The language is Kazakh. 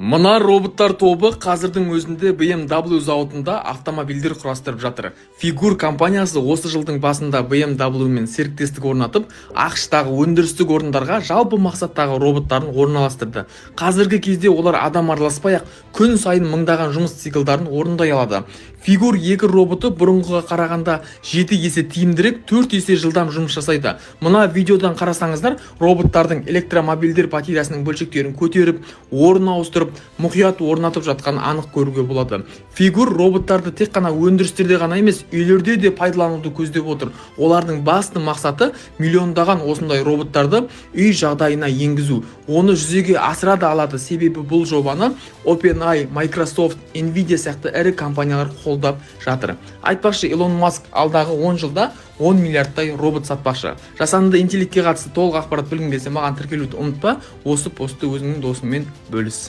Мына роботтар тобы қазірдің өзінде BMW зауытында автомобильдер құрастырып жатыр. Figure компаниясы осы жылдың басында BMW мен серіктестік орнатып, АҚШ-тағы өндірістік орындарға жалпы мақсаттағы роботтарын орналастырды. Қазіргі кезде олар адам араласпай ақ күн сайын мыңдаған жұмыс циклдарын орындай алады. Figure 2 роботы бұрынғыға қарағанда 7 есе тиімдірек, 4 есе жылдам жұмыс жасайды. Мына видеодан қарасаңыздар, роботтардың электромобильдер батареясының бөлшектерін көтеріп, орын ауыстырып, мұқият орнатып жатқанын анық көруге болады. Figure роботтарды тек қана өндірістерде ғана емес, үйлерде де пайдалануды көздеп отыр. Олардың басты мақсаты — миллиондаған осындай роботтарды үй жағдайына енгізу. Оны жүзеге асыра да алады, себебі бұл жобаны OpenAI, Microsoft, Nvidia сияқты ірі компаниялар қолдап жатыр. Айтпақшы, Илон Маск алдағы 10 жылда 10 миллиардтай робот сатпақшы. Жасанды интеллектке қатысты толық ақпарат білгің келсе, маған тіркелуді ұмытпа. Осы постты өзіңнің досыңмен бөліс.